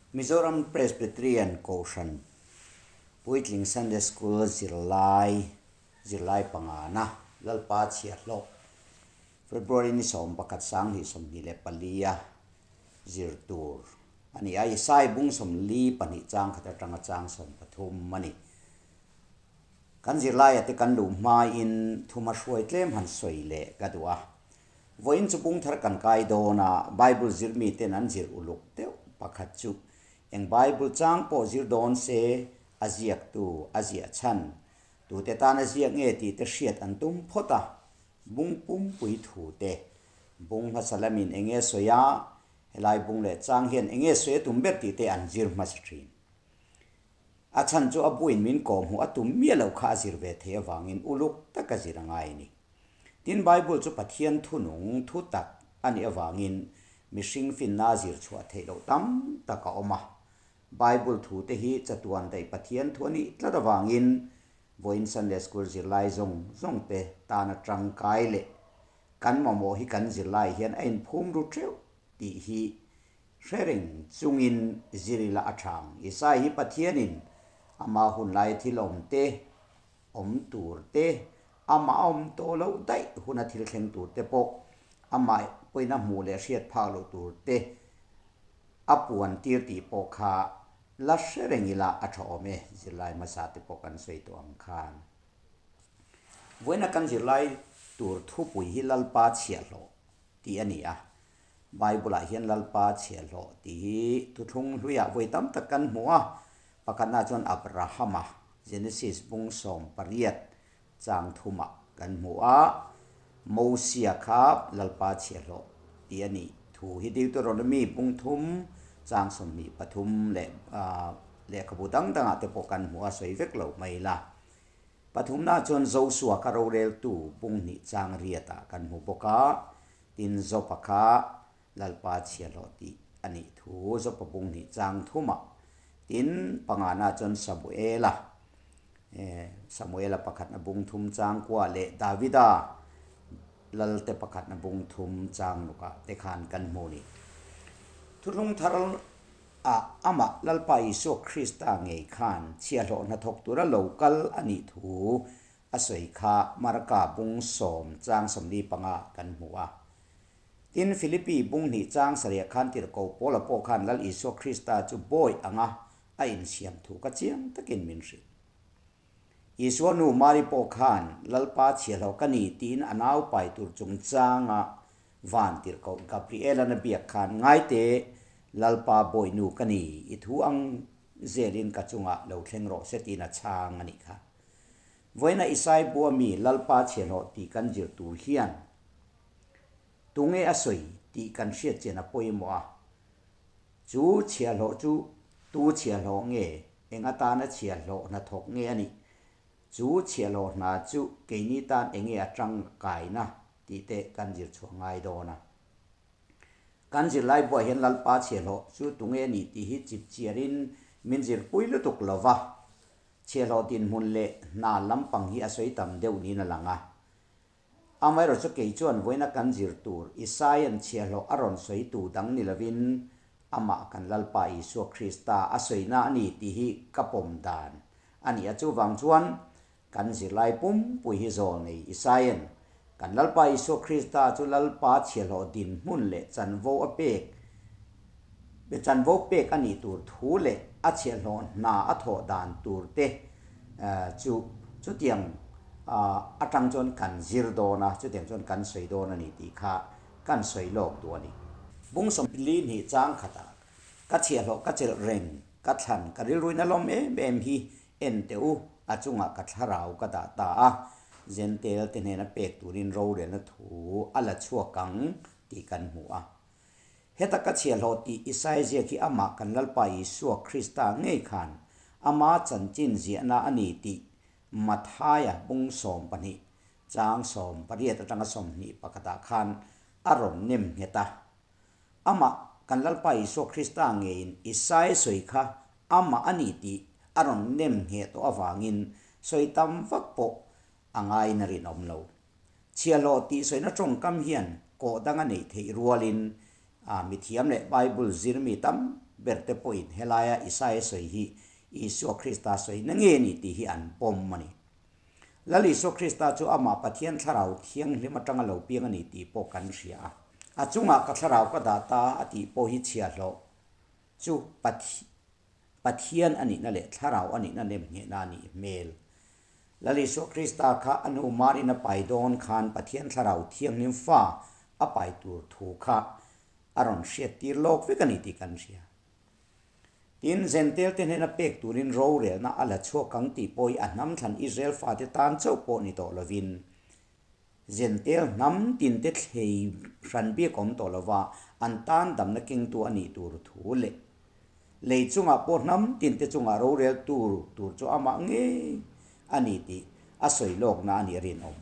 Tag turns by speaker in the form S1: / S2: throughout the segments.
S1: Mizoram Presbyterian Kohhran Puitling Sunday School zirlai zirlai pangana Lalpa Chhiahhlawh February ni 11 2024 a zir tur a ni a, Isai bung 42 chang khat atanga chang 30 a ni. Kan zirlaia te kan luh hmain thuma hruai tlem han sawi leh ka duh a. Vawiin chu bung thar kan kai dawn a, Bible zir miten an zir uluk deuh pakhat chu eng Bible chang pawh zir dawn se a ziaktu a ziah chhan, tute tan a ziak nge tih te hriat an tum phawt a, bung pumpui thu te, bung hmasa lamin eng nge sawi a, helai bung leh chang hian eng nge sawi a tum ber tih te an zir hmasa thin. A chhan chu a buin min kawhhmuh a tum miah loh kha a zir ve thei avangin uluk taka zir a ngai a ni. Tin, Bible chu Pathian thunung thu tak a nih avangin mihring finna a zir chhuah theih loh tam tak a awm a. Bible thute hi chatuan daih Pathian thu a nih tlat avangin vawiin Sunday School zirlai zawng zawngte tana tangkai leh kan mamawh hi kan zirlai hian a inphum ru theuh tih hi Hre reng chungin zirila a thang. Isai hi Pathianin ama hun lai thil awm te, awm tur te, amah a awm tawh loh daih huna thil thleng tur te pawh amah pawhin a hmuh leh hriat phak loh tur te a puan tir tih pawh kha la hre reng ila a tha awm e, zirlai hmasa te pawh kan sawi tawh ang khan. Vawiina kan zirlai tur thupui hi Lalpa chhiahhlawh tih a ni a. Bible-ah hian Lalpa chhiahhlawh tih hi thuthlung hluiah vawi tam tak kan hmu a, pakhatna chuan Abrahama, Genesis bung 18 chang thumah kan hmu a, Mosia kha Lalpa chhiahhlawh tih a nih thu hi Deuteronomy bung thum chang 23 leh lehkhabu dang dangah te pawh kan hmu a, sawi vek lo mai la. Pathumna chuan Josua kha roreltu bung hnih chang riatah kan hmu bawk a, Tin, Jopa kha Lalpa chhiahhlawh tih a nih thu Jopa bung hnih chang thumah. Tin, pangana chuan Samuela, Samuela pakhatna bung thum chang kua leh Davida Lalte pakhatna bung thum chang lukah te khan kan hmu ni. Thuthlung thar ah amah Lalpa Isua Krista ngei khan chhiahhlawh hnathawk tura lo kal a nih thu A sawi kha Marka bung sawm chang 45 kan hmu a. Tin, Philippi bung hnih chang sarih khan tirhkoh Paula pawh khan Lal Isua Krista chu bawi anga a insiam thu ka chiang takin min hrilh. Isua nu Mari pawh khan Lalpa chhiahhlawh ka ni tiin a nau pai tur chungchanga van tirhkoh Gabriel-an a biak khan Ngaite, Lalpa bawi nu ka ni, i thu ang zelin ka chungah lo thleng rawh se tiin a chhang a nih kha. Vawiina Isai bua mi Lalpa chhiahhlawh tih kan zir tur hian tunge a sawi tih kan hriat chian a pawimawh a. Chu chhiahhlawh chu tu chhiahhlawh nge, eng atana chhiahhlawh hnathawk nge a nih? Chu chhiahhlawh hna chu keini tan enge a tangkaina tih te kan zir chhuah ngai dawn a. Kan zirlai buah hian Lalpa chhiahhlawh chu tunge a nih tih hi chip chiarin min zirpui lutuk lo va. Chhiahhlawh dinhmun leh hna lampang hi a sawi tam deuh niin a lang a. Amaherawhchu chu kei chuan vawiina kan zir tur Isaia'n chhiahhlawh a rawn sawi tu dang ni lovin amah kan Lalpa Isua Krista a sawina a ni tih hi ka pawm dan a ni a. Chuvang chuan kan zirlai pumpui hi zawl nei Isaia'n kan Lalpa Isua Krista chu Lalpa chhiahhlawh dinhmun leh chanvo a pek chanvo pek a nih tur thu leh a chhiahhlawh hna a thawh dan tur te chu chutiang atang chuan kan zir dawn a, chutiang chuan kan sawi dawn a ni tih kha kan sawi lawk duh a ni. Bung 42 chang khatah ka chhiahhlawh ka chelh reng, ka thlan, ka rilruin a lawm em em hi en teh u, a chungah ka thlarau ka dah ta a, Jentail te hnena pek turin rorelna thu a la chhuak ang tih kan hmu a. Heta ka chhiahhlawh tih Isai ziak hi amah kan Lalpa Isua Krista ngei khan ama chanchin ziahna a ni tih Mathaia bung 12 chang 18 atanga 21 ah khan a rawn nem nghet a. Amah kan Lalpa Isua Krista ngeiin Isai sawi kha amah a ni tih a rawn nem ngheh tawh avangin sawi tam vak pawh a ngaiin a rinawm lo. Chhiahhlawh tih sawina tawngkam hian kawh dang a neih theih rualin mithiam leh Bible zirmi tam ber. berte pawhin helaia Isaia sawi hi Isua Krista sawina nge a ni tih hi an pawm a ni. Lal Isua Krista chu amah Pathian Thlarau Thianghlim atanga lo piang a ni tih pawh kan hria a. A chungah ka thlarau ka dah ta a tih pawh hi chhiahhlawh chu Pathian a nihna leh thlarau a nihna nemnghehna a nih hmel. Lal Isua Krista kha a nu Marin a pai dawn khan Pathian Thlarau Thianghlim fa a pai tur thu kha a rawn hriattir lawk vek a ni tih kan hria. Tin, Zentel te hnena pek turin rorelna a la chhuak ang tih pawh hi a hnam thlan Israel fate tan chauh pawh ni tawh lovin, Zentel hnam tinte thlei hran bik awm tawh lova an tan damna kengtu a nih tur thu leh lei chungah pawh hnam tinte chungah rorel tur tur chu amah ngei a ni tih a sawi lawkna a nih rinawm.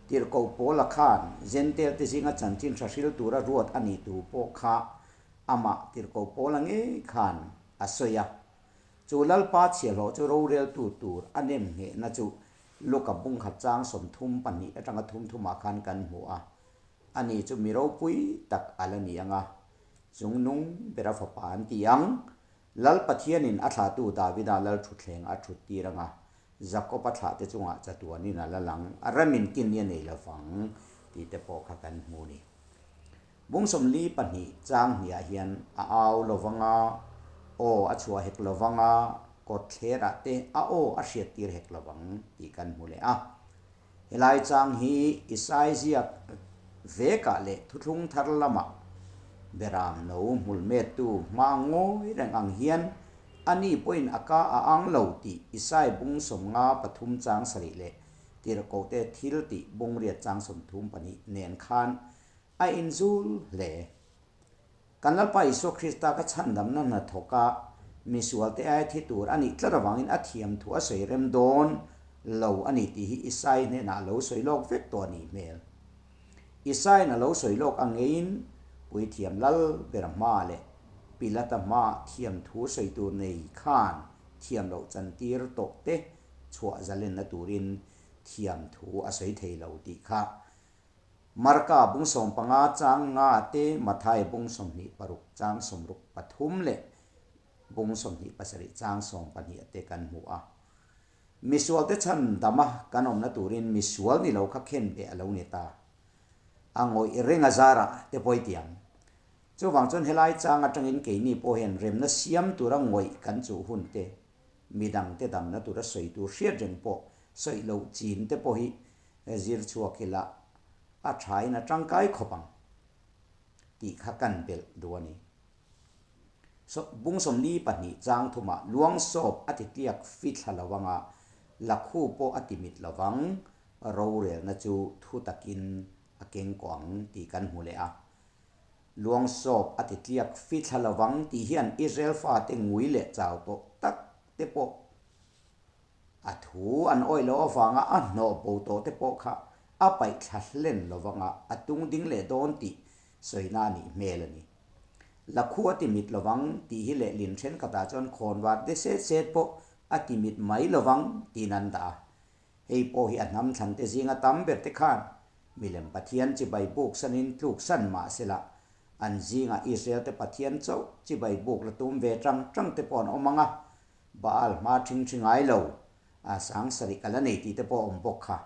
S1: Tirhkoh Paula khan Zentel te zinga chanchin hra hril tura ruat a nih tur pawh kha Amah tirhkoh Paula ngei khan a sawi a, chu Lalpa chhiahhlawh chu roreltu tur a nem nghehna chu Luka bungkhat chang 32 atanga thum thumah khan kan hmu a, ani chu mi ropui tak a la ni ang a, chungnung bera fapa an ti ang. Lal Pathianin a thlahtu Davida lal thutthleng a thut tir ang a, Jakob-a thlahte chungah chatuanin a la lang, a ramin kin i a nei lovang tih te pawh kha kan hmu ni. Bung 42 chang hniah hian a au lovang a, aw a chhuah hek lovang a, kawt thlerah te a aw a hriattir hek lovang tih kan hmu leh a. Helai chang hi Isai ziak vekah leh thuthlung thar lamah Beram no hmul mettu hma ngawi reng ang hian ani pawhin a ka a ang lo tih Isai bung 53 chang 7 leh Tirhkohte thil tih bung riat chang 32 nen khan A inzul hle. Kan Lalpa Isua Krista ka chhandamna hnathawk a, misualte aia thi tur a nih tlat avangin a thiam thu a sawi rem dawn lo a ni tih hi Isai hnenah a lo sawi lawk vek tawh a nih hmel. Isaiin a lo sawi lawk ang ngeiin Puithiam Lal ber hma leh Pilata hma thiam thu sawi tur nei khan thiam loh chantir tawh te chhuah zalenna turin thiam thu a sawi thei lo tih kha Marka bung 15 chang nga te, Mathai bung 26 chang 63 leh bung 27 chang 12 te kan hmu a. Misualte chhan dama kan awmna turin misual ni lo kha khen beh a lo ni ta. A ngawih reng a zarah te pawi ti ang. Chuvang chuan helai chang atangin keini pawh hian remna siam tura ngawih kan chuh hun te, midangte damna tura sawi tur hriat reng pawh sawi loh chin te pawh hi Zir chhuak ila a thain a tangkai khawp ang tih kha kan belh duh a ni. Bung 42 chang thumah luang sawp a ti tliak fi thla lo anga lakhu pawh a ti mit lo vang, rorelna chu thu takin a keng kawh ang tih kan hmu leh a. Luang sawp a ti tliak fi thla lo vang tih hian Israel fate ngui leh chau tawh tak te pawh A thu an awih loh avanga a hnawh bo tawh te pawh kha a paih thla hlen lo vanga a tung ding leh dawn tih sawina a nih hmel a ni. Lakhu a ti mit lovang tih hi lehlin thenkhatah chuan khawnvar de set set pawh a ti mit mai lovang tiin an dah a. Hei pawh hi a hnam thlan te zinga tam ber te khan milem Pathian chibai buk sanin tluk san mah sela an zingah Israel te Pathian chauh chibai buk la tum ve tang tang te pawh an awm ang a, Baal hma ṭhing ṭhi ngai lo, a sang sarih ka la nei tih te pawh a awm bawk kha.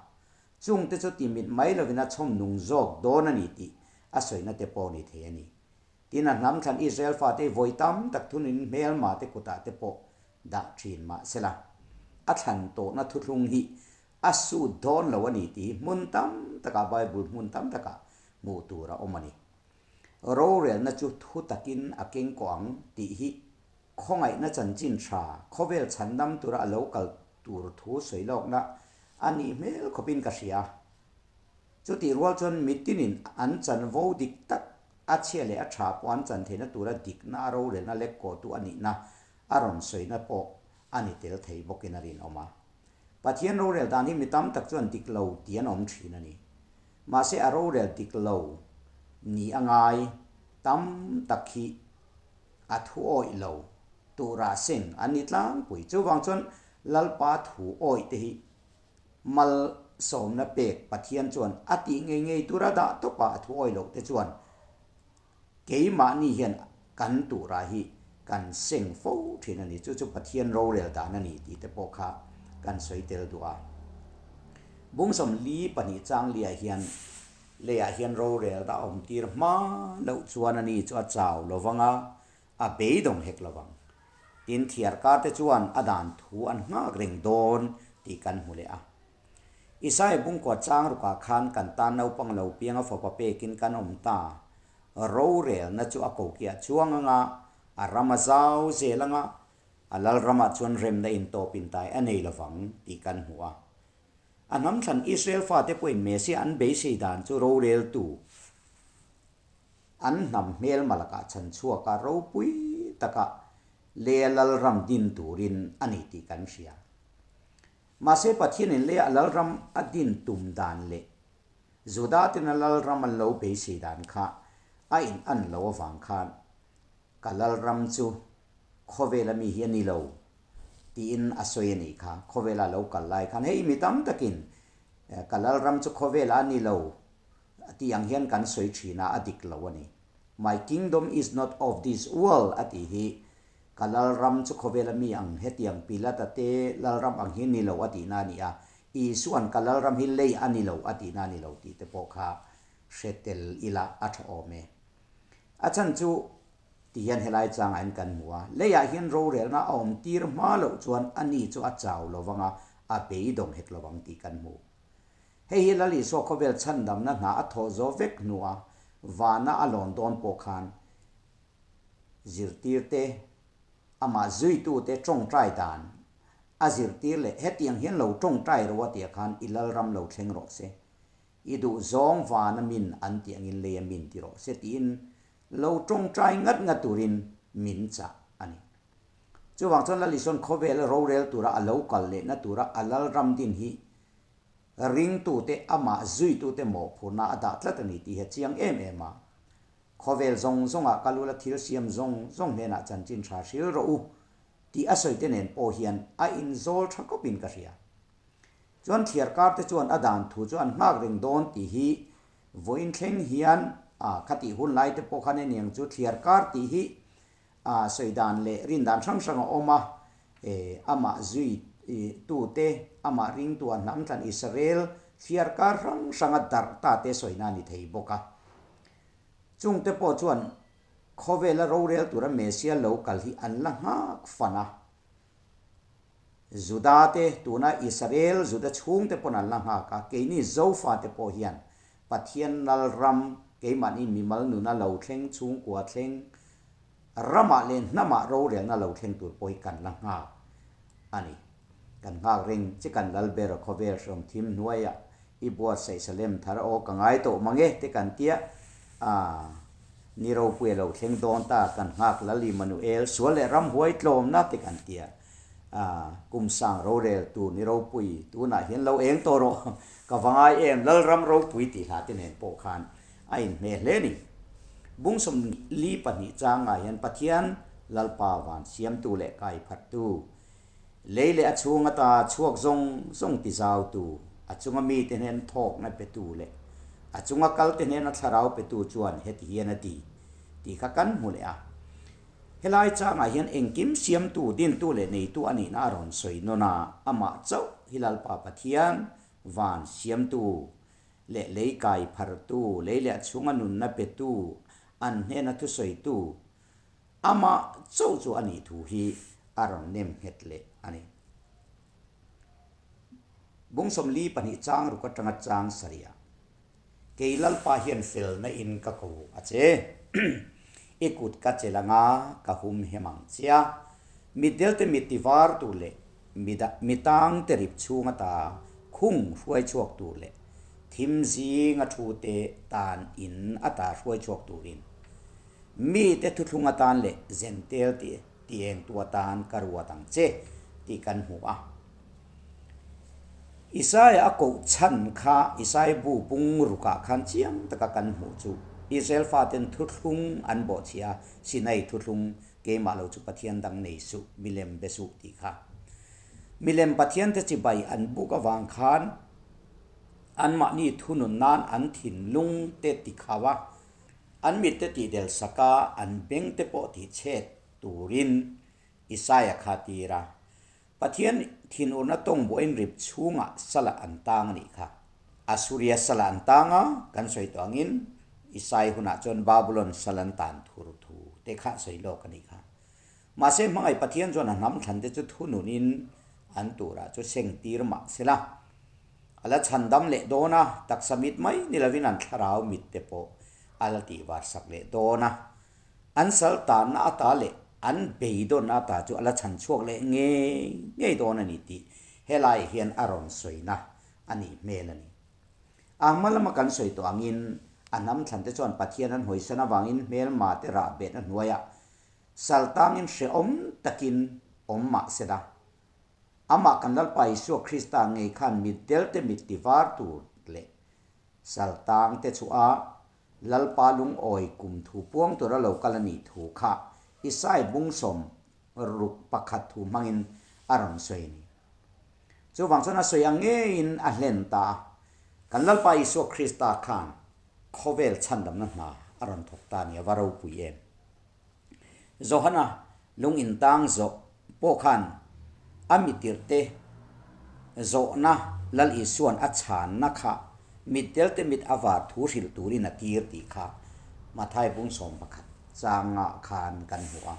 S1: Chung te chu ti mit mai lovin a chhawm nung zawk dawn a ni tih a sawina te pawh ni thei a ni. Tin, a hnam thlan Israel fate hi vawi tam tak thunin hmelma te kutah te pawh dah ṭhin mah sela, a thlan tawhna thuthlung hi a sut dawn lo a ni tih hi hmun tam takah Bible hmun tam takah hmuh tur a awm a ni. Rorelna chu thu takin a keng kawh ang tih hi Khawngaihna chanchin tha khawvel chhandam tura a lo kal tur thu sawi lawkna a nih hmel khawpin ka hria. Chutih rual chuan mitinin an chanvo dik tak a chhia leh a tha pawh an chan theihna tura dikna a rorelna lek kawhtu a nihna a rawn sawina pawh a ni tel thei bawkin a rinawm a. Pathian rorel dan hi mi tam tak chuan dik lo tih an awm thin a ni. Mahse a rorel dik lo ni a ngai tam tak hi A thu awih lo tura seng an ni tlangpui. Chuvang chuan Lalpa thu awih te hi malsawmna pek Pathian chuan a tih ngei ngei tura dah tawpa a thu awih loh te chuan keimahni hian kan tura hi kan seng fo thin a ni. Chu chu Pathian rorel dan a ni tih te pawh kha kan sawi tel duh a. Bung 42 chang liah hian leiah hian rorel a awm tir hma loh chuan a ni chu a chau lo vang a, a beidawng hek lo vang. Tin, thiarkar te chuan a dan thu an nghak reng dawn tih kan hmu leh a. Isaiah bungkua chang rukah khan kan tan naupang lo pianga fapa pekin kan awm ta. Rorelna chu a kokiah chuang anga, a ram a zau zel anga, a lal ramah chuan remna intawp intai a nei lovang tih kan hmu a. A hnam thlan Israel fate pawhin Messiah an beisei dan chu roreltu an hnam hmelma lakah chhan chhuaka ropui taka leh a lal ram din turin a ni tih kan hria. Mahse Pathianin lei a lalram a din tum dan leh Juda ten a lalram an lo beisei dan kha a in an lo avang khan ka lalram chu khawvela mi hi a ni lo tiin a sawi a nih kha. Khawvela a lo kal lai khan hei mi tam takin ka lalram chu khawvela a ni lo tih ang hian kan sawi thin a, a dik lo a ni. My kingdom is not of this world a tih hi Ka lalram chu khawvela mi ang hetiang Pilata te lalram ang hi ni lo a tihna a ni a, Isua'n ka lalram hi lei a ni lo a tihna a ni lo tih te pawh kha hre tel ila a tha awm e. A chhan chu ti hian helai changah hian kan hmu a, leiah hian rorelna a awm tir hma loh chuan a ni chu a chau lo vang a, a beidawng hek lo vang tih kan hmu. Hei hi Lal Isua khawvel chhandamna hna a thawh zawh vek hnua vana a lawn dawn pawh khan Zirtirte, amah zuitute tawngtai dan a zirtir leh hetiang hian lo tawngtai ro a tia khan i lalram lo thleng rawh se, i duh zawng vana min an tih angin lei a min ti rawh se tiin lo tawngtai ngat ngat turin min chah a ni. Chuvang chuan Lal Isua'n khawvela rorel tura a lo kal lehna tura a lalram din hi ringtute amah zuitute mawhphurhna a dah tlat a ni tih hi a chiang em em a. Khawvel zawng zawngah ka lula thil siam zawng zawng hnenah chanchin tha hril rawh u tih a sawite nen pawh hian a inzawl tha khawpin ka hria. Chuan thliarkar te chuan a dan thu chu an nghak reng dawn tih hi vawiin thleng hian a khatih hun lai te pawh khan eniang chu thliarkar tih hi a sawi dan leh rin dan hrang hrang a awm a, amah zui tute amah ringtu a hnam thlan Israel thliarkar hrang hranga darh ta te sawina a ni thei bawk a. Chungte pawh chuan khawvela rorel tura Messiah lo kal hi an la nghak fan a. Juda te, tuna Israel Juda chhungte pawn an la nghak a, keini Zofa te pawh hian Pathian lal ram, keimahni mimal nuna lo thleng, chhungkua thleng, ramah leh hnamah rorelna lo thleng tur pawh hi kan la nghak a ni. Kan nghak reng che kan lal ber khawvel hrawm thim hnuaiah i buatsaih Salem thar aw ka ngai tawh mang e te kan tia a ni ropui a lo thleng dawn ta kan nghak lal Immanuel sual leh ramhuai tlawmna te kan tia a kum sang rorel tur ni ropui tunah hian lo eng tawh rawh ka va ngai em lal ram ropui tih hla te nen pawh khan a inhmeh hle ni. Bung 42 changah hian Pathian Lalpa van siamtu leh kaiphattu Lei leh a chhung ata chhuak zawng zawng ti zautu, a chunga mite hnen thawkna petu leh a chunga kalte hnena thlarau petu chuan heti hian a ti, tih kha kan hmu leh a. Helai changah hian engkim siamtu, dintu leh neitu a nihna a rawn sawi nawn a, amah chauh hi Lalpa Pathian, van siamtu leh lei kai phartu, lei leh a chhunga nunna petu, an hnena thusawitu, Amah chauh chu a nih thu hi a rawn nem nghet leh a ni. Bung 42 chang ruk atanga chang sarih ah, Kei Lalpa hian felna in ka ko a che. I kut ka chelh anga ka hum hem ang che a, mitdelte mit ti var tur leh mi tangte rip chhung ata khung hruai chhuak tur leh thim zinga thu te tan in ata hruai chhuak turin Mite thuthlung atan leh zentel tih tiengtu atan ka ruat ang che tih kan hmu a. Isaiah a koh chhan kha Isaiah bu bung rukah khan chiang taka kan hmuh chu Israel faten thuthlung an bawhchhiah a, Sinai thuthlung keimah lo chu Pathian dang nei suh, milem be suh tih kha. Milem Pathiante chibai an buk avang khan anmahni thunun nan an thinlung te tikhau a, An mitte tih del sak a, an beng te pawh tih chhet turin Isaia kha a tir a. Pathian thinurna tawng buain rip chhungah salah an tang a nih kha. Assuria salah an tang a, kan sawi tawh angin Isai hunah chuan Babulon sal an tan thur thu te kha sawi lawk a nih kha. Mahse hmangaih Pathian chuan a hnam thlan te chu thununin an turah chu seng tir mah se la. A la chhandam leh dawn a, taksa mit mai ni lovin an thlarau mit te pawh a la tihvar sak leh dawn a. An sal tanna ata leh an beidawnna ata chu a la chhan chhuak leh ngei ngei dawn a ni tih helaiah hian a rawn sawina a nih hmel a ni. A hma lama kan sawi tawh angin a hnam thlante chuan Pathian an hawisan avangin hmelma te rah betna hnuaiah sal tangin hrehawm takin awm mah se la, amah kan Lalpa Isua Krista ngei khan mitdelte mit tivar tur leh sal tangte chu a Lalpa lungawi kum thu puang tura lo kal a nih thu kha Isai bungsawm ruk pakhat thu hmangin a rawn sawi a ni. Chuvang chuan a sawi ang ngeiin a hlen ta a, kan Lalpa Isua Krista khan khawvel chhandamna hna a rawn thawk ta a ni, a va ropui em. Johana lung intang zawh pawh khan a mitirhte zawhna Lal Isua'n a chhanna kha mitdelte mit a var thu hrilh turin a tir tih kha Mathai bung 11 changa khan kan hmu a.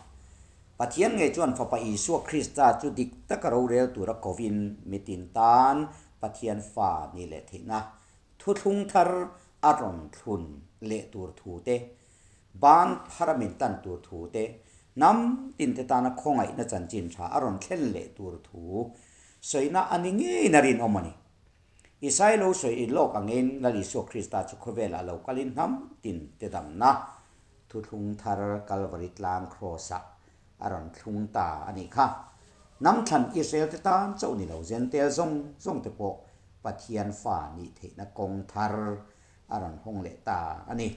S1: Pathian ngei chuan Fapa Isua Krista chu dik taka rorel tura kovin mitin tan Pathian fa ni leh theihna thuthlung thar a rawn thlun leh tur thu te Ban phar a min tan tur thu te, hnam tin te tana khawngaihna chanchin tha a rawn thlen leh tur thu sawina a ni ngeiin a rinawm a ni. Isai lo sawi lawk angin Lal Isua Krista chu khawvelah lo kalin hnam tin te damna thuthlung thar Kalvari tlang Kraws-ah a rawn thlung ta a nih kha. Hnam thlan Israel te tan chauh ni lo Jentail zawng zawng te pawh Pathian fa nih theihna kawng thar a rawn hawng leh ta a ni.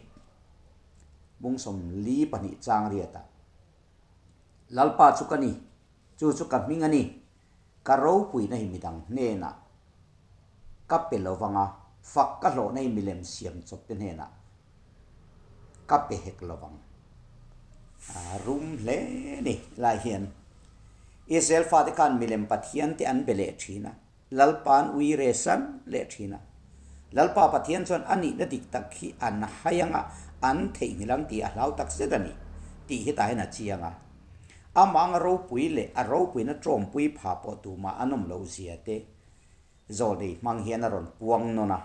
S1: Bung 42 chang riat ah, Lalpa chu ka ni, chu chu ka hming a ni, ka ropuina hi midang hnenah ka pe lo vang a, fak ka hlawhna hi milem siam chawp te hnenah ka pe hek lo vang. A rum hle ni lai hian Israel fate khan milem pathian te an be leh thin a. Lalpa'n ui re san leh thin a. Lalpa Pathian chuan a nihna dik tak hi an hai anga an theihnghilh ang tih a hlau tak zet a ni tih hi tah hian a chiang a. Amah anga ropui leh a ropuina tawmpui pha pawh tumah an awm loh zia te zawlnei hmang hian a rawn puang nawn a.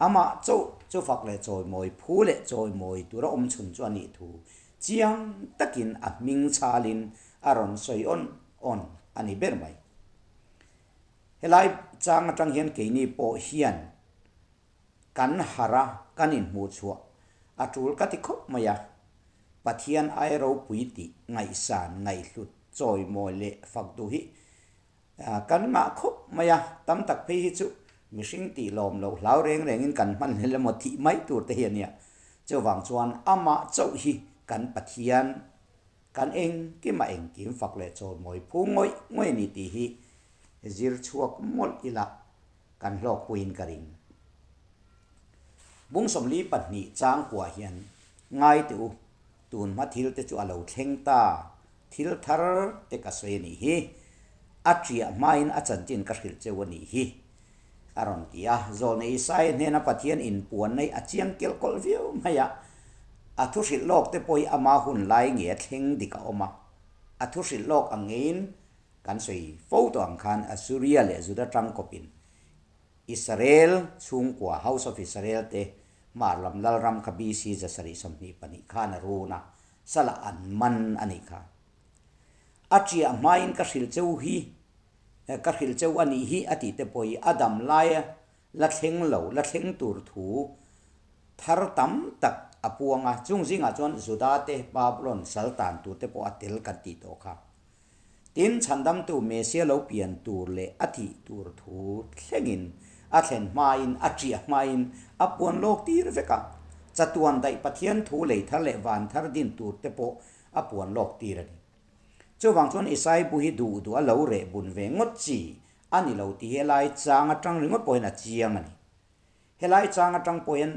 S1: Amah chauh chu fak leh chawimawi phu leh chawimawi tura awm chhun chu a nih thu chiang takin a hming chhalin a rawn sawi awn awn a ni ber mai. Helai chang atang hian keini pawh hian kan harh a, kan inhmuh chhuah a tul ka ti khawp mai a. Pathian ai ropui tih ngaihsan, ngaihhlut, chawimawi leh fak duh hi kan ngah khawp mai a. Tam tak phei hi chu mihring tih lawm loh hlau reng rengin kan hman hlel emaw tih mai tur te hi a nia. Chuvang chuan amah chauh hi kan Pathian Kan engkim a engkim fak leh chawimawi phu ngawih ngawih a ni tih hi zir chhuak mawlh ila kan hlawkpuiin ka ring. Bung 42 chang kuah hian ngai teh u, tun hma thil te chu a lo thleng ta, thil thar te ka sawi a nih hi, a ṭiah hmain a chanchin ka hrilh cheu a nih hi, a rawn ti a. Zawlnei Isaia hnena Pathian inpuan nei a chiang kelh kawlh viau mai a, a thu hrilh lawk te pawh hi ama hun lai nge a thleng dik a awm a. A thu hrilh lawk ang ngeiin kan sawi fo tawh ang khan Assuria leh Juda tangkawpin Israel chhungkua, House of Israel, te hmar lam lalram kha BC 722 khan a run a, salah an man a nih kha. A ṭiah hmain ka hrilh cheu hi Ka hrilh cheu a nih hi a tih te pawh hi a dam laia la thleng lo, la thleng tur thu thar tam tak a puang a. Chung zingah chuan Juda te, Babylon sal tan tur te pawh a tel kan tih tawh kha. Tin, chhandamtu Messia lo pian tur leh a thih tur thu thlengin a thlen hmain, a ṭiah hmain a puan lawk tir vek a. Chatuan daih Pathian thu lei thar leh van thar din tur te pawh a puan lawk tir a ni. Chuvang chuan Isai bu hi duh duh a lo reh bun ve ngawt chi a ni lo tih helai chang atang ringawt pawh hian a chiang a ni. Helai chang atang pawh hian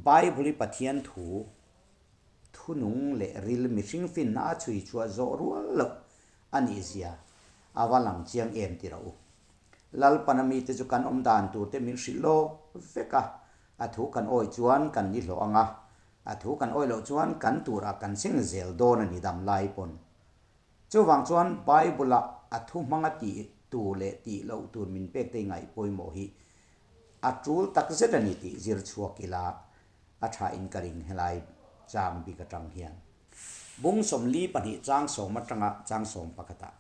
S1: Bible hi Pathian thu Thu nung leh ril mihring finna a chhui chhuah zawh rual loh a nih zia a va lang chiang em ti rawh u. Lalpana mite chu kan awm dan tur te min hrilh lawk vek a, a thu kan awih chuan kan ni hlawh ang a, a thu kan awih loh chuan kan turah kan seng zel dawn a ni dam lai pawn. Chuvang chuan Bible-a a thu hmanga tih tur leh tih loh tur min pek te ngaih pawimawh hi a tul tak zet a ni tih zir chhuak ila a tha in ka ring helai chang bik atang hian. Bung 42 chang sawm atanga chang sawm pakhatah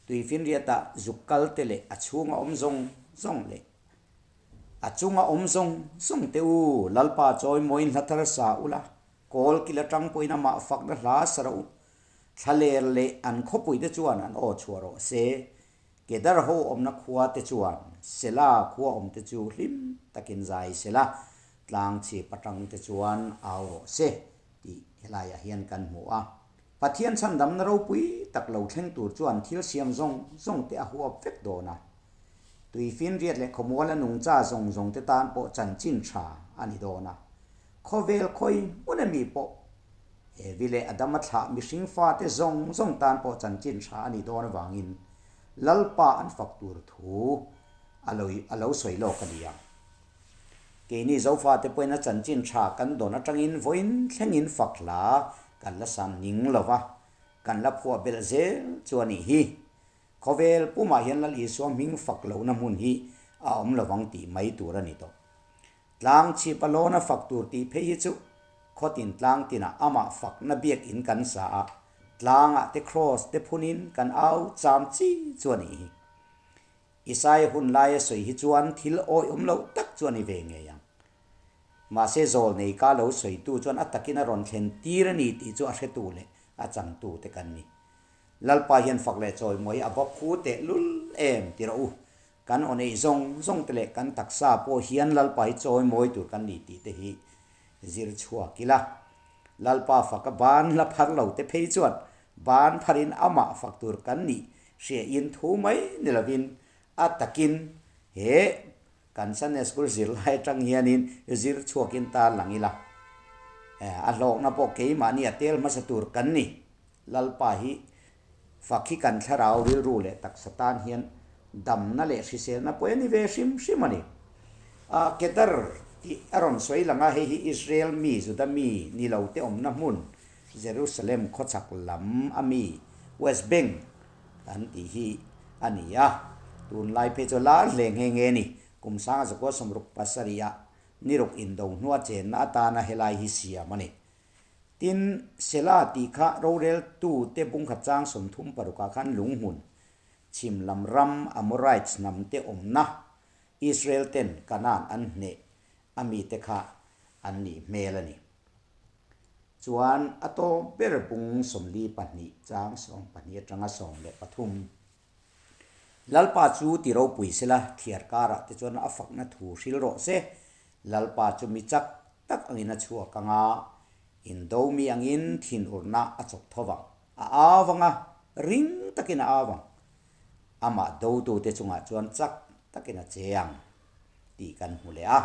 S1: Tuifinriata zuk kal te leh a chhunga awm zawng zawng leh a chunga awm zawng zawng te u Lalpa chawimawiin hla thar sa ula, kawl kil atang pawhin amah fakna hla sa rawh u. Thlaler leh an khawpui te chuan an aw chhuah rawh se. Kedar ho awmna khua te chuan Sela khua awm te chu hlim takin zai sela, tlang chhip atang te chuan au rawh se tih helaiah hian kan hmu a. Pathian chhandamna ropui tak lo thleng tur chuan thil siam zawng zawng te a huap vek dawn a. Tuifinriat leh khawmuala nungcha zawng zawng te tan pawh chanchin tha a ni dawn a. Khawvel khawi hmun ami pawh Evi leh Adama thlah mihring fate zawng zawng tan pawh chanchin tha a nih dawn avangin Lalpa an fak tur thu a lo a lo sawi lawk a ni ang. Keini Zofate pawhin a chanchin tha kan dawn atangin vawiin thlengin fak hla kan la san ning lo va, kan la phuah belh zel chu a nih hi. Khawvel pumah hian Lal Isua hming fak lohna hmun hi a awm lovang tih mai tur a ni tawh. Tlang chhip a lawn a fak tur tih phei hi chu khawtin tlang tinah amah fakna biakinn kan sa a, tlangah te kraws te phunin kan au cham chi chu a nih hi. Isaia hun laia sawi hi chuan thil awihawm loh tak chu a ni ve ngei ang. Mahse zawlnei ka lo sawitu chuan a takin a rawn thlen tir a ni tih chu a hretu leh a changtu te kan ni. Lalpa hian fak leh chawimawi a va phu teh lul em ti rawh u. Kan aw neih zawng zawng te leh kan taksa pawh hian Lalpa hi chawi mawi tur kan ni tih te hi zir chhuak ila. Lalpa faka ban la phar lo te phei chuan ban pharin amah fak tur kan nih hriain thu mai ni lovin a takin he kan Sunday School zirlai atang hianin zir chhuakin ta lang ila. A hlawkna pawh keimahni a tel hmasa tur kan ni. Lalpa hi Fak hi kan thlarau rilru leh taksa tan hian damna leh hriselna pawh a ni ve hrim hrim a ni. A Kedar tih a rawn sawi lang a, hei hi Israel mi, Juda mi ni lo te awmna hmun, Jerusalem khawchhak lam a mi, West Bank an tih hi a ni a. Tunlai phei chu lar hle nghe nghe a ni. Kum sanga zakua 67 ah niruk indo hnua chenna atana helai hi siam a ni. Tin, Sela tih kha roreltute bungkhat chang 36 ah khan lunghmun, chhim lam ram Amorites hnamte awmna, Israel ten Canaan an hneh a mite kha an nih hmel a ni. Chuan a tawp ber bung 42 chang 12 atanga 13. Lalpa chu ti ropui sela, thiar karah te chuan a fakna thu hril rawh se. Lalpa chu mi chak tak angin a chhuak ang a, indo mi angin thinurna a chawk tho vang. A au ang a, ring takin a au ang. Amah dotute chungah chuan chak takin a che ang tih kan hmu leh a.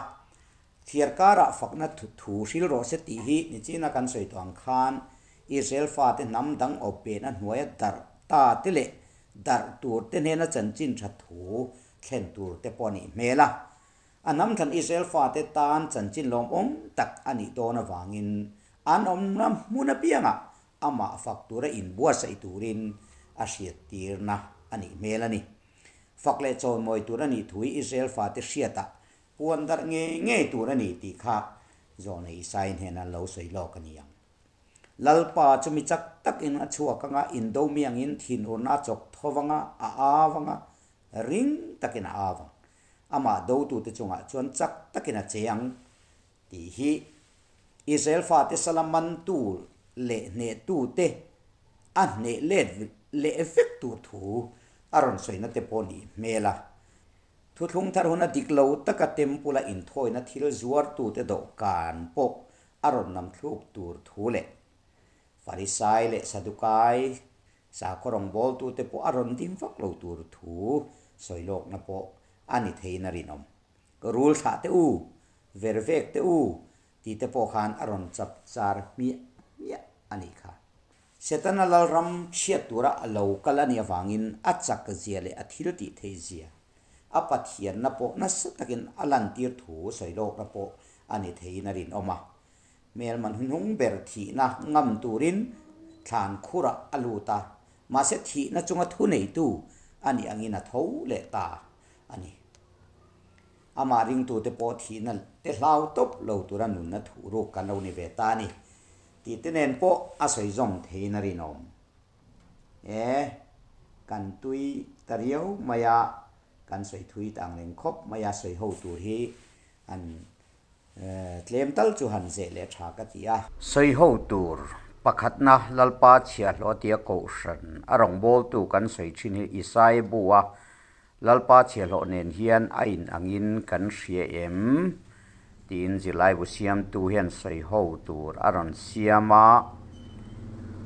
S1: Thiar karah fakna thu hril rawh se tih hi nichina kan sawi tawh ang khan Israel fate hnam dang awp pehna hnuaia darh ta te leh darh tur te hnena chanchin tha thu thlen tur te pawh a nih hmel a. A hnam thlan Israel fate tan chanchin lawmawm tak a nih dawn avangin an awmna hmun apiangah amah fak tura inbuatsaih turin a hriattirna a nih hmel a ni. Fak leh chawimawi tur a nih thu hi Israel fate hriatah Puan darh ngei ngei tur a ni tih kha Zawhna Isai hnena lo sawi lawk a ni ang. Lalpa chu mi chak takin a chhuak anga, indo mi angin thinurna a chawk tho vanga, a au anga, ring takin a au ang. Amah dotute chungah chuan chak takin a che ang tih hi Israel fate sala mantu leh hnehtute a hneh let leh vek tur thu a rawn sawina te pawh nih hmel a. Thuthlung thar huna dik lo taka temple-a inthawina thil zuartute dawhkan pawh a rawn nam thluk tur thu leh Farisai leh Sadukai sakhaw rawngbawltute pawh a rawn dim vak lo tur thu sawi lawkna pawh a ni theiin a rinawm. Rul thlah teh u, ver vek teh u tih te pawh khan a rawn chap char hmiah hmiah a nih kha. Setana lalram chhiat tura a lo kal a nih avangin a chak zia leh a thil tih theih zia, a Pathianna pawh nasa takin a lantir thu sawi lawkna pawh a ni theiin a rinawm a. Hmelman hnuhnung ber thihna ngam turin thlan khurah a lut a, mahse thihna chunga thuneitu a nih angin a tho leh ta a ni. Amah ringtute pawh thihna te hlau tawp lo tura nunna thuhruk kan lo ni ve ta a ni tih te nen pawh a sawi zawm theiin a rinawm. E, kan tui ta riau mai a, kan sawi thui ta ang reng khawp mai a, sawi ho tur hi an Tlem tal chu han zeh leh tha ka ti a. Sawi ho tur pakhatna Lalpa chhiahhlawh tia kohhran a rawngbawltu kan sawi thin hi Isai bu a Lalpa chhiahhlawh nen hian a in angin kan hria em? tiin zirlaibu siamtu hian sawi ho tur a rawn siam a.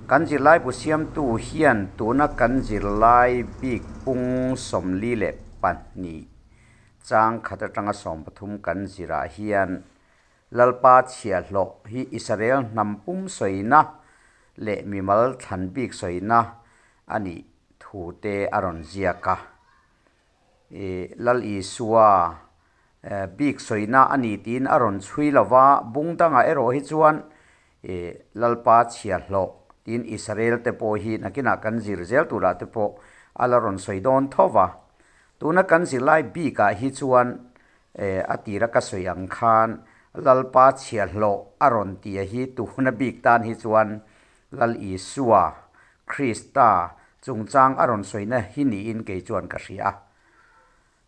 S1: Kan zirlaibu siamtu hian tuna kan zirlai bik pung 42 Chang khat atanga 13 kan zirah hian Lalpa chhiahhlawh hi Israel hnam pum sawina leh mimal thlan bik sawina a nih thu te a rawn ziak a. Lal Isua bik sawina a ni tiin a rawn chhui lo va, bung dangah erawh hi chuan Lalpa chhiahhlawh tiin Israel te pawh hi nakinah kan zir zel turah te pawh a la rawn sawi dawn tho va. Tuna kan zirlai bikah hi chuan a tira ka sawi ang khan Lalpa chhiahhlawh a rawn tia hi tuna bik tan hi chuan Lal Isua, Krista, chungchang a rawn sawina hi niin kei chuan ka hria a.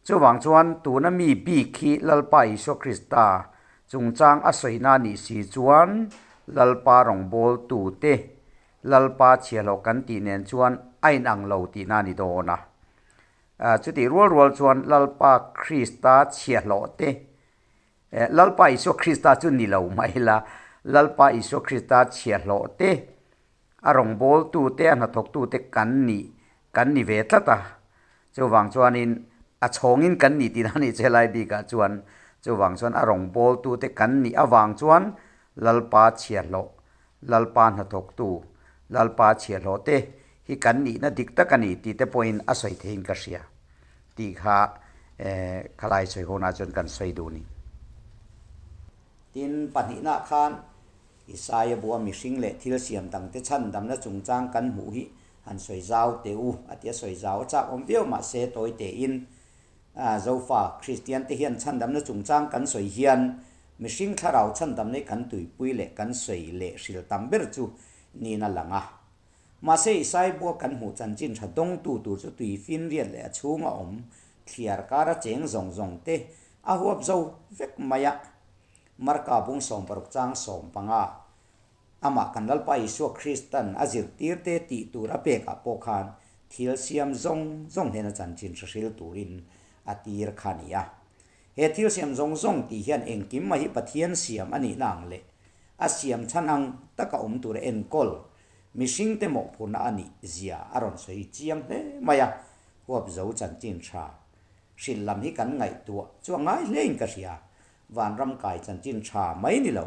S1: Chuvang chuan tuna mi bik hi Lalpa Isua Krista chungchang a sawina nih si chuan Lalpa rawngbawltute Lalpa chhiahhlawh kan tih nen chuan a inang lo tihna a ni dawn a. Chutih rual rual chuan Lalpa Krista chhiahhlawh te, Lalpa Isua Krista chu ni lo mah ila, Lalpa Isua Krista chhiahhlawh te, a rawngbawltu te, a hnathawktu te kan nih, kan ni ve tlat a. Chuvang chuanin a chhawngin kan ni tihna a nih che lai bikah chuan, chuvang chuan a rawngbawltu te kan nih avang chuan Lalpa chhiahhlawh Lalpa hnathawktu, Lalpa chhiahhlawh te hi kan nihna dik tak a ni tih te pawhin a sawi theiin ka hria tih kha khalai sawi hunah chuan kan sawi duh ni. Tin, pahnihnaah khan Isaia bua mihring leh thil siam dangte chhandamna chungchang kan hmuh hi han sawi zau teh u a ti a, sawi zau a chak awm viau mahse tawi tein Zofa Kristian te hian chhandamna chungchang kan sawi hian mihring thlarau chhandamna hi kan tuipui leh kan sawi leh hril tam ber chu niin a lang a. Mahse Isai bua kan hmuh chanchin tha dawngtu tur chu tui finriat leh a chhunga awm thliar kara cheng zawng zawng te a huap zo vek mai a. Marka bung 60 chang 15 Amah kan Lalpa Isua Kristan a zirtirte tih tur a pekah pawh khan thil siam zawng zawng hnena chanchin hrehril turin a tir kha a ni a. He thil siam zawng zawng tih hian engkim mai hi Pathian siam a nihna ang leh a siam chhan ang taka awm tura enkawl mihringte mawhphurhna a nih zia a rawn sawi chiang hle mai a, huapzo chanchin tha hrilh lam hi kan ngaihtuah chu a ngai hlein ka hria. Vanram kai chanchin tha mai ni lo,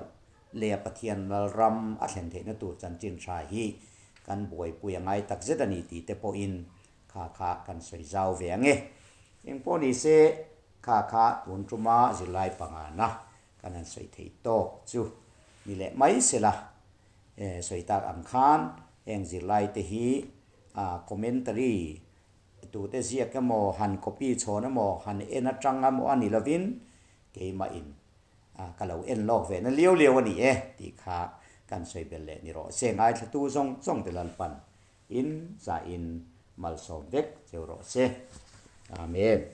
S1: Lea Pathian Lalram a thlen theihna tur chanchin tha hi kan buaipui a ngai tak zet a ni tih te pawhin kha kha kan sawi zau ve ang e. Engpawh ni se kha kha tun tuma zirlai pangana kan han sawi thei tawk chu ni leh mai sela. Sawi tak ang khan heng zirlai te hi commentary tute ziak emaw han copy chhawn emaw han en atang emaw a ni lovin keimahin ka lo en lawk ve na liau liau a ni e tih kha kan sawi belh leh ni rawh se. Ngaithlatu zawng zawng te Lalpan in zahin malsawm vek cheu rawh se. Amen.